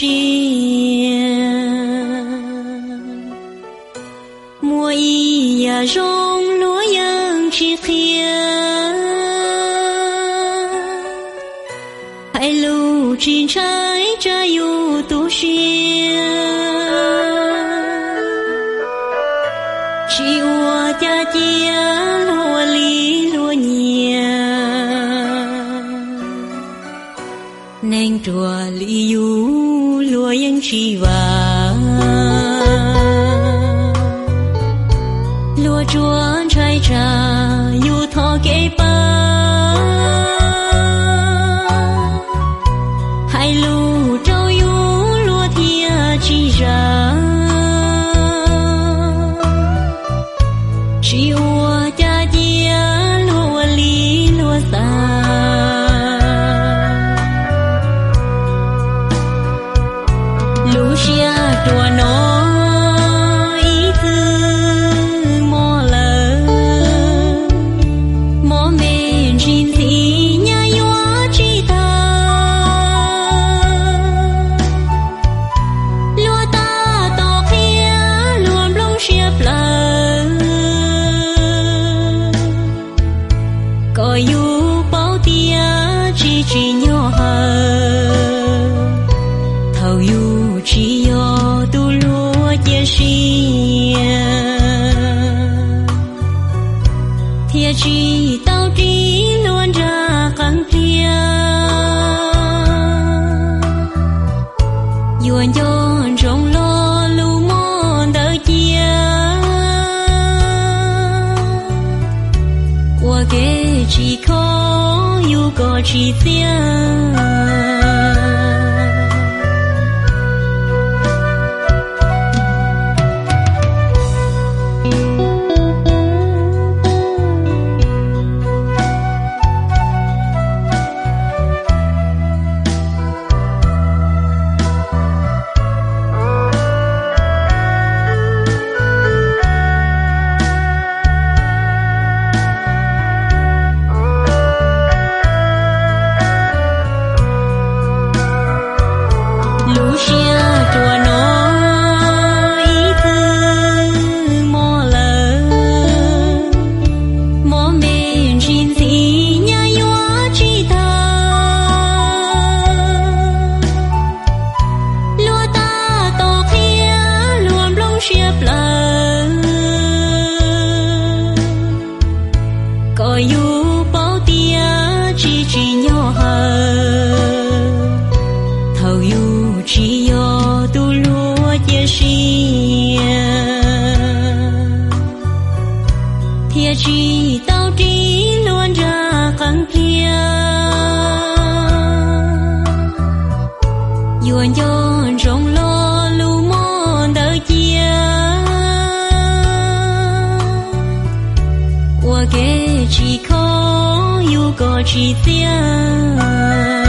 sia. Muaj ib yam zoo luag yeej tsis qhia, hais lus tsis ntshai tsam yus tu siab. Tsis ua cas cia luag ua li luag nyiam, neeg ruam li yus luag yeej tsis vam. Luag tsuas ntshai tsam yus thov kev pab, hais lus rau yus luag thiaj tsis zam. Tsis ua cas cia luag ua li luag xav. Lub siab ruam no ib txwm mob lawm, mob me ntsis ntxim nyab yuav tsis tau. Luag tab tom qhia luag nplooj siab plaws, kom yus paub tias tsis tsim nyog hawm thaum yus tsis yog tus luag cia siab, thiaj tsis tau ris luag nra qees pliag. Yuav nco ntsoov lo lus muab ntawd cia, ua kev tsis kho yus kom tsis txiaj. Lub siab ruam no ib txwm mob lawm, mob me ntsis ntxim nyab yuav tsis tau. Luag tab tom qhia luag nplooj siab plaws, kom yus paub tias tsis tsim nyog hawm thaum yus tsis yog tus luag cia siab, thiaj tsis tau ris luag nra qees pliag. Yuav nco ntsoov lo lus muab ntawd cia, ua kev tsis kho yus kom tsis txiaj.